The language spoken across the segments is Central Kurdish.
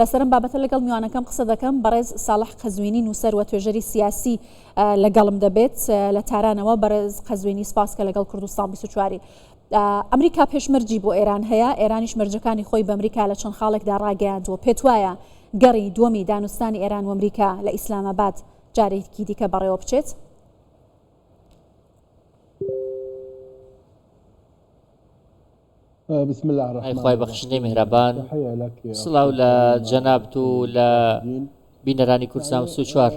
لەسەر ئەم بابەتە لەگەڵ میوانەکەم قسە دەکەم، بەڕێز ساڵح قەزوینی نووسەر و توێژەری سیاسی لەگەڵم دەبێت لە تارانەوە. بەڕێز قەزوینی سپاس کە لەگەڵ کوردستان 24 ئەمریکا پێشمەرجی بۆ ئێران هەیە، ئێرانیش مەرجەکانی خۆی بە ئەمریکا لە چەند خاڵێکدا ڕاگەیاندووە. پێتوایە گەڕی دووەمی دانوستانی ئێران و ئەمریکا لە ئیسلامئاباد جارێکی دیکە بەڕێوە بچێت؟ ئەی خوای بەخشندەی میهرەبان سڵاو لە جەنابت و لە بینەرانی کوردستان 24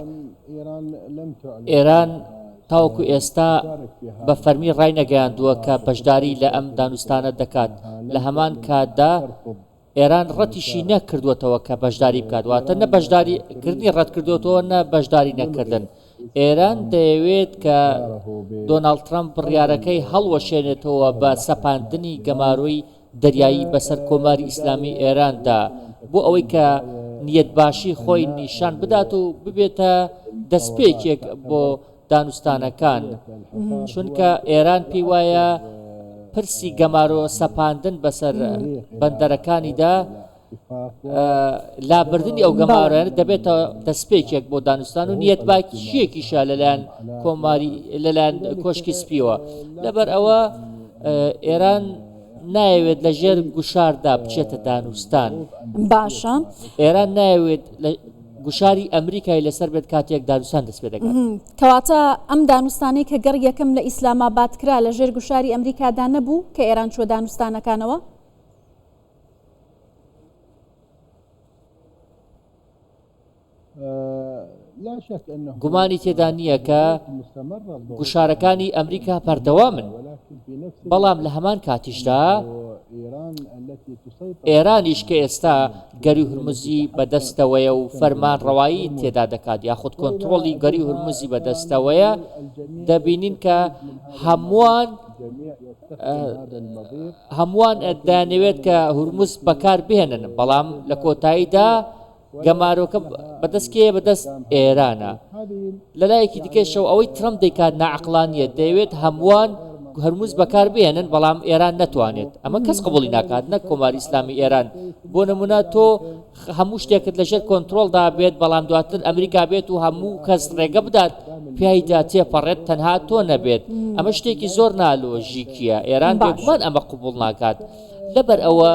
ئێران تاوەکو ئێستا بە فەرمی ڕای نەگەیاندووە کە بەشداری لە ئەم دانوستانە دەکات لە هەمان کاتدا ئێران ڕەتیشی نەکردووەتەوە کە بەشداری بکات، واتە نە بەشداری کردنی ڕەتکردووەتەوە نە بەشداری نەکردن. ئێران دەیەوێت کە دۆناڵد ترەمپ بڕیارەکەی هەڵوەشێنێتەوە بە سەپاندنی گەمارۆی دەریایی بەسەر کۆماری ئیسلامی ئێراندا بۆ ئەوەی کە نیەتباشی خۆی نیشان بدات و ببێتە دەستپێکێک بۆ دانوستانەکان، چونکە ئێران پێی وایە پرسی گەمارۆ سەپاندن بەسەر بەندەرەکانیدا لابردنی ئەو گەمارۆیانە دەبێتە دەستپێکێک بۆ دانوستان و نیەتباکیشیەکیشە لەلایەن کۆماری لەلایەن کۆشکی سپیەوە لەبەر ئەوە ئێران نایەوێت لە ژێر گوشاردا بچێتە دانوستان باشە ئێران نایەوێت گوشاری ئەمریکای لەسەر بێت کاتێک دانوستان دەست پێ دەکات. کەواتە ئەم دانوستانەی کە گەڕی یەکەم لە ئیسلاماباد کرا لە ژێر گوشاری ئەمریکادا نەبوو کە ئێران چووە دانوستانەکانەوە؟ گومانی تێدا نییە کە گوشارەکانی ئەمریکا بەردەوامن، بەڵام لە هەمان کاتیشدا ئێرانیش کە ئێستا گەروی هورمزی بەدەستەوەیە و فەرمانڕەوایی تێدا دەکات یاخود کۆنترۆڵی گەروی هورمزی بەدەستەوەیە، دەبینین کە هەمووان هەمووان دەیانەوێت کە هورمز بەکار بهێنن، بەڵام لە کۆتاییدا گەمارۆکە بەدەست کێیە؟ بەدەست ئێرانە. لەلایەکی دیکەشەوە ئەوەی ترەمپ دەیکات ناعەقڵانییە، دەیەوێت هەمووان هورمز بەکار بهێنن بەڵام ئێران نەتوانێت. ئەمە کەس قبوڵی ناکات نەک کۆماری ئیسلامی ئێران. بۆ نمونە تۆ هەموو شتێکت لەژێر کۆنترۆڵدا بێت بەڵام دواتر ئەمریکا بێت و هەموو کەس ڕێگە بدات پیایدا تێپەڕێت تەنها تۆ نەبێت. ئەمە شتێکی زۆر نالۆژیکییە. ئێران بێگومان ئەمە قبوڵ ناکات. لەبەر ئەوە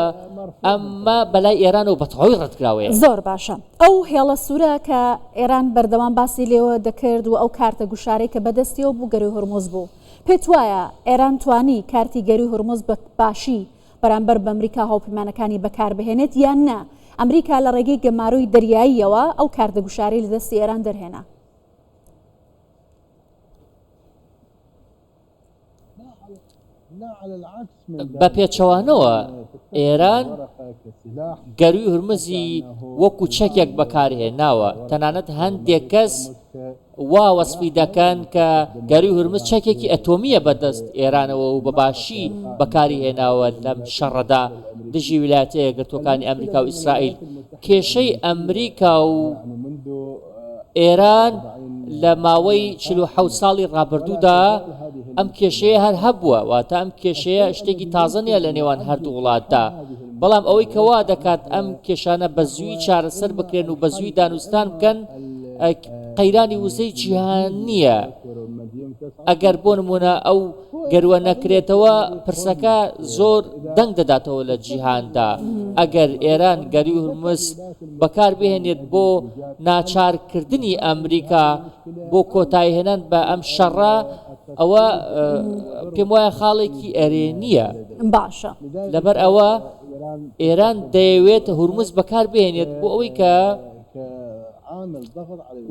ئەمە بەلای ئێرانەوە بە تەواوی ڕەتکراوەیە. زۆر باشە ئەو هێڵە سوورە کە ئێران بەردەوام باسی لێوە دەکرد و ئەو کارتە گوشارەی کە بەدەستیەوە بوو گەروی هورمز بوو پێت وایە ئێران توانی کارتی گەروی هورمز بە باشی بەرامبەر بە ئەمریکا هاوپەیمانەکانی بەکار بهێنێت یان نا ئەمریکا لە ڕێگەی گەمارۆی دەریاییەوە ئەو کارتە گوشارەی لە دەستی ئێران دەرهێنا؟ بە پێچەوانەوە ئێران گەروی هورمزی وەکو چەکێک بەکارهێناوە، تەنانەت هەندێک کەس وا وەسفی دەکەن کە گەروی هورمز چەکێکی ئەتۆمییە بەدەست ئێرانەوە و بە باشی بەکاری هێناوە لەم شەڕەدا دژی ویلایەتە یەکگرتووەکانی ئەمریکا و ئیسرائیل. کێشەی ئەمریکا و ئێران لە ماوەی 47 ساڵی ڕابردوودا ئەم کێشەیە هەر هەبووە، واتە ئەم کێشەیە شتێکی تازە نییە لە نێوان هەردوو وڵاتدا، بەڵام ئەوەی کە وا دەکات ئەم کێشانە بە زووی چارەسەر بکرێن و بە زووی دانوستان بکەن قەیرانی وزەی جیهانییە. ئەگەر بۆ نموونە ئەو گەرووە نەکرێتەوە پرسەکە زۆر دەنگ دەداتەوە لە جیهاندا. ئەگەر ئێران گەرووی هورمز بەکار بهێنێت بۆ ناچارکردنی ئەمریکا بۆ کۆتاییهێنان بە ئەم شەڕە، ئەوە پێم وایە خاڵێکی ئەرێنییە. باشە. لەبەر ئەوە ئێران دەیەوێت هورمز بەکار بهێنێت بۆ ئەوەی کە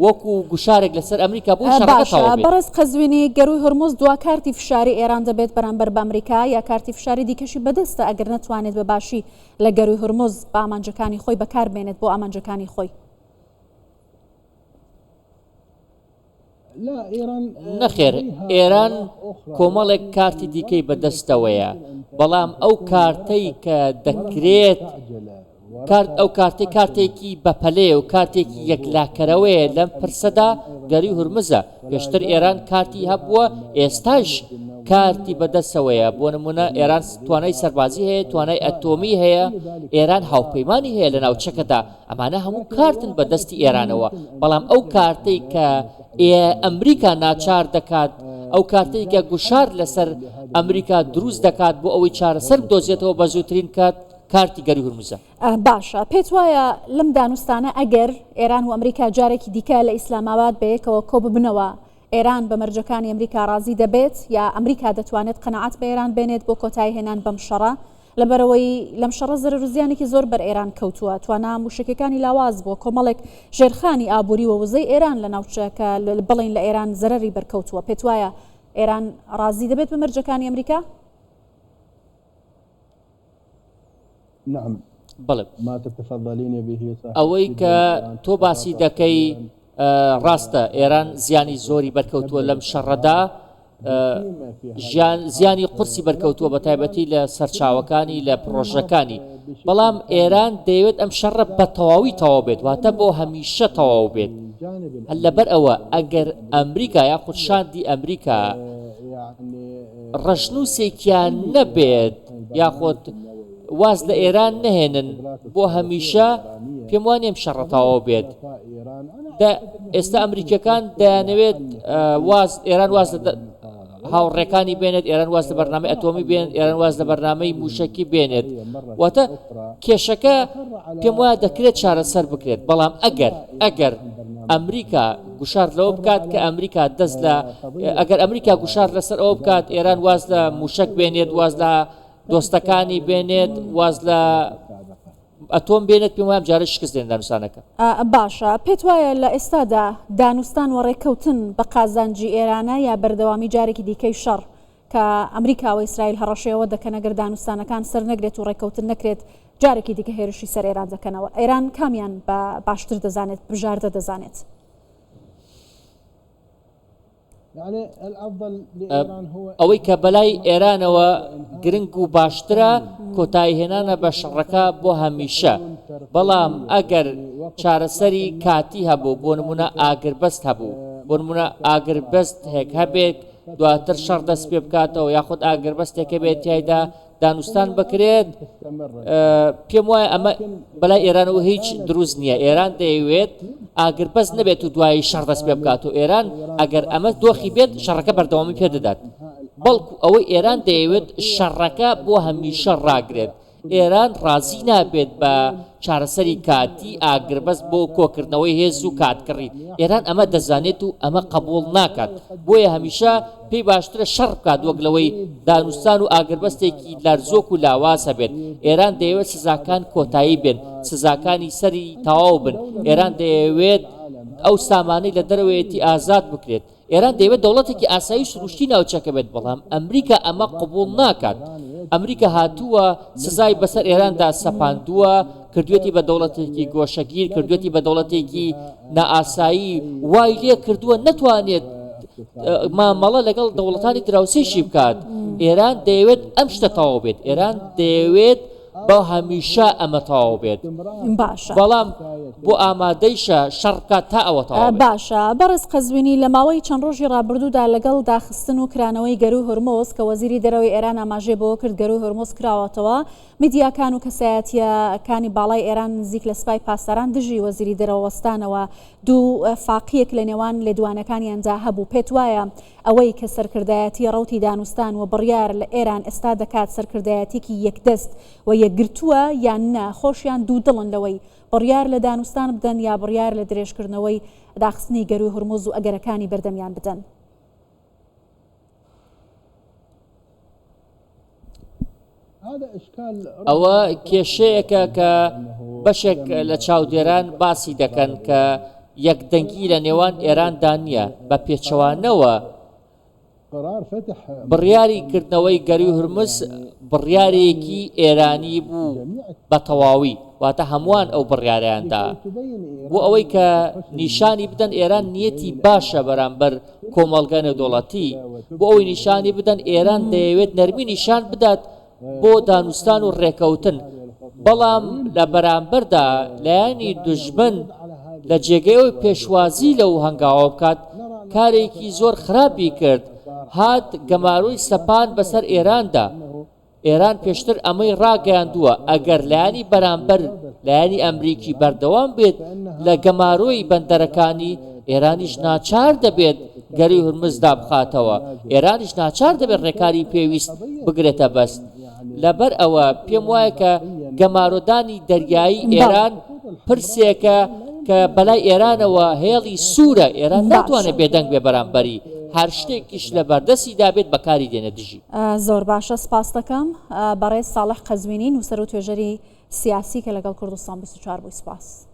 وەکو گوشارێک لەسەر ئەمریکا بۆ شەڕەکە باشە تەواو بێت. بەڕێز قەزوینی، گەرووی هورمز دوا کارتی فشاری ئێران دەبێت بەرامبەر بە ئەمریکا یا کارتی فشاری دیکەشی بەدەستە ئەگەر نەتوانێت بە باشی لە گەرووی هورمز بە ئامانجەکانی خۆی بەکار بێنێت بۆ ئامانجەکانی خۆی؟ نەخێر ئێران کۆمەڵێک کارتی دیکەی بەدەستەوەیە، بەڵام ئەو کارتەی کە دەکرێت کارت ئەو کارتەی کارتێکی بەپەلەیە و کارتێکی یەکلاکەرەوەیە لەم پرسەدا گەروی هورمزە، پێشتر ئێران کارتی هەبووە ئێستاش. کارتی بەدەستەوەیە، بۆ نموونە ئێران توانای سەربازی هەیە، توانای ئەتۆمی هەیە، ئێران هاوپەیمانی هەیە لە ناوچەکەدا، ئەمانە هەموو کارتن بە دەستی ئێرانەوە، بەڵام ئەو کارتەی کە ئەمریکا ناچار دەکات، ئەو کارتەی کە گوشار لەسەر ئەمریکا دروست دەکات بۆ ئەوەی چارەسەر بدۆزێتەوە بە زووترین کات، کارتی گەروی هورمزە. باشە پێت وایە لەم دانوستانە ئەگەر ئێران و ئەمریکا جارێکی دیکە لە ئیسلامئاباد بەیەکەوە کۆببنەوە، ئێران بە مەرجەکانی ئەمریکا ڕازی دەبێت یا ئەمریکا دەتوانێت قەناعەت بە ئێران بێنێت بۆ کۆتایی هێنان بەم شەڕە؟ لەبەرئەوەی لەم شەڕە زەرەر و زیانێکی زۆر بەر ئێران کەوتووە، توانا مووشەکیەکانی لاواز بووە، کۆمەڵێک ژێرخانی ئابووری و وزەی ئێران لە ناوچەکە بڵێین لە ئێران زەرەری بەرکەوتووە، پێتوایە ئێران ڕازی دەبێت بە مەرجەکانی ئەمریکا؟ بەڵێ ئەوەی کە تۆ باسی دەکەی ڕاستە ئێران زیانی زۆری بەرکەوتووە لەم شەڕەدا ژیان زیانی قورسی بەرکەوتووە بە تایبەتی لە سەرچاوەکانی لە پرۆژەکانی بەڵام ئێران دەیەوێت ئەم شەڕە بە تەواوی تەواو بێت واتە بۆ هەمیشە تەواو بێت هەر لەبەر ئەوە ئەگەر ئەمریکا یاخود شاندی ئەمریکا ڕەشنووسێکیان نەبێت یاخود واز لە ئێران نەهێنن بۆ هەمیشە پێم وانیە ئەم شەڕە تەواو بێت ئێستا ئەمریکیەکان دەیانەوێت واز ئێران واز لە هاوڕێکانی بێنێت ئێران واز لە بەرنامەی ئەتۆمی بێنێت ئێران واز لە بەرنامەی موشکی بێنێت واتە کێشەکە پێم وایە دەکرێت چارەسەر بکرێت بەڵام ئەگەر ئەگەر ئەمریکا گوشار لەوە بکات کە ئەمریکا دەست لە ئەگەر ئەمریکا گوشار لەسەر ئەوە بکات ئێران واز لە موشک بێنێت واز لە دۆستەکانی بێنێت واز لە ئەتۆم بێنێت پێم وایە ئەمجارە شکست دێن دانوستانەکە. باشە پێت وایە لە ئێستادا دانوستان و ڕێککەوتن بە قازانجی ئێرانە یا بەردەوامی جارێکی دیکەی شەڕ کە ئەمریکا و ئیسرائیل هەڕەشەی ئەوە دەکەن ئەگەر دانوستانەکان سەر نەگرێت و ڕێککەوتن نەکرێت جارێکی دیکە هێرشی سەر ئێران دەکەنەوە ئێران کامیان بە باشتر دەزانێت بژاردە دەزانێت؟ ئەوەی کە بەلای ئێرانەوە گرنگ و باشترە کۆتاییهێنانە بە شەڕەکە بۆ هەمیشە، بەڵام ئەگەر چارەسەری کاتی هەبوو بۆ نمونە ئاگربەست هەبوو، بۆ نمونە ئاگربەستێک هەبێت دواتر شەڕ دەست پێ بکاتەوە یاخود ئاگربەستێک هەبێت تیایدا دانوستان بکرێت پێم وایە ئەمە بەلای ئێرانەوە هیچ دروست نییە ئێران دەیەوێت ئاگربەست نەبێت و دوایی شەڕ دەست پێ بکات و ئێران ئەگەر ئەمە دۆخی بێت شەڕەکە بەردەوامی پێدەدات بەڵکو ئەوەی ئێران دەیەوێت شەڕەکە بۆ هەمیشە ڕاگرێت ئێران ڕازی نابێت بە چارەسەری کاتی ئاگربەست بۆ کۆکردنەوەی هێز و کاتکڕی، ئێران ئەمە دەزانێت و ئەمە قبوڵ ناکات، بۆیە هەمیشە پێی باشترە شەڕ بکات وەک لەوەی دانوستان و ئاگربەستێکی لەرزۆک و لاواز هەبێت، ئێران دەیەوێت سزاکان کۆتایی بێن، سزاکانی سەری تەواو بن، ئێران دەیەوێت ئەو سامانەی لە دەرەوەیەتی ئازاد بکرێت. ئێران دەیەوێت دەوڵەتێکی ئاسایی و سروشتی ناوچەکە بێت، بەڵام ئەمریکا ئەمە قبوڵ ناکات. ئەمریکا هاتووە سزای بەسەر ئێراندا سەپاندووە، کردوێتی بە دەوڵەتێکی گۆشەگیر، کردوێتی بە دەوڵەتێکی نائاسایی، وای لێ کردووە نەتوانێت مامەڵە لەگەڵ دەوڵەتانی دراوسێشی بکات. ئێران دەیەوێت ئەم شتە تەواو بێت. ئێران دەیەوێت با هەمیشە ئەمە تەواو بێت باشە بەڵام بۆ ئامادەیشە شەڕ بکات تا ئەوە تەواو بێت. باشە بەڕێز قەزوینی لە ماوەی چەند ڕۆژی ڕابردوودا لەگەڵ داخستن و کرانەوەی گەرووی هورمز کە وەزیری دەرەوەی ئێران ئاماژەی بەوە کرد گەرووی هورمز کراوەتەوە میدیاکان و کەسایەتییەکانی باڵای ئێران نزیک لە سپای پاسداران دژی وەزیری دەرەوە وەستانەوە دوو فاقییەک لە نێوان لێدوانەکانیاندا هەبوو پێت وایە ئەوەی کە سەرکردایەتی ڕەوتی دانوستان و بڕیار لە ئێران ئێستا دەکات سەرکردایەتیەکی یەکدەست و یەکگرتووە یان نا، خۆشیان دوودڵن لەوەی بڕیار لە دانوستان بدەن یا بڕیار لە درێژکردنەوەی داخستنی گەرووی هورمز و ئەگەرەکانی بەردەمیان بدەن. ئەوە کێشەیەکە کە بەشێک لە چاودێران باسی دەکەن کە یەکدەنگی لە نێوان ئێراندا نییە، بە پێچەوانەوە بڕیاری کردنەوەی گەروی هورمز بڕیارێکی ئێرانی بوو بە تەواوی، واتە هەمووان ئەو بڕیارەیان دا بۆ ئەوەی کە نیشانی بدەن ئێران نیەتی باشە بەرامبەر کۆمەڵگە نێودەوڵەتی بۆ ئەوەی نیشانی بدەن ئێران دەیەوێت نەرمی نیشان بدات بۆ دانوستان و ڕێکەوتن، بەڵام لە بەرامبەردا لایەنی دوژمن لە جێگەی ئەوەی پێشوازی لەو هەنگاوە بکات کارێکی زۆر خراپی کرد. هات گەمارۆی سەپاند بەسەر ئێراندا. ئێران پێشتر ئەمەی ڕاگەیاندووە، ئەگەر لایەنی بەرامبەر، لایەنی ئەمریکی بەردەوام بێت لە گەمارۆی بەندەرەکانی، ئێرانیش ناچار دەبێت گەرووی هورمز دابخاتەوە، ئێرانیش ناچار دەبێت ڕێکاری پێویست بگرێتە بەست. لەبەر ئەوە پێم وایە کە گەمارۆدانی دەریایی ئێران پرسێکە کە بەلای ئێرانەوە هێڵی سوورە، ئێران ناتوانێت بێدەنگ بێ بەرامبەری، هەر شتێکیش لە بەردەستیدا بێت بەکاری دێنێت دژی. زۆر باشە سپاست دەکەم بەڕێز ساڵح قەزوینی نووسەر و توێژەری سیاسی کە لەگەڵ کوردستان 24 بووی سپاس.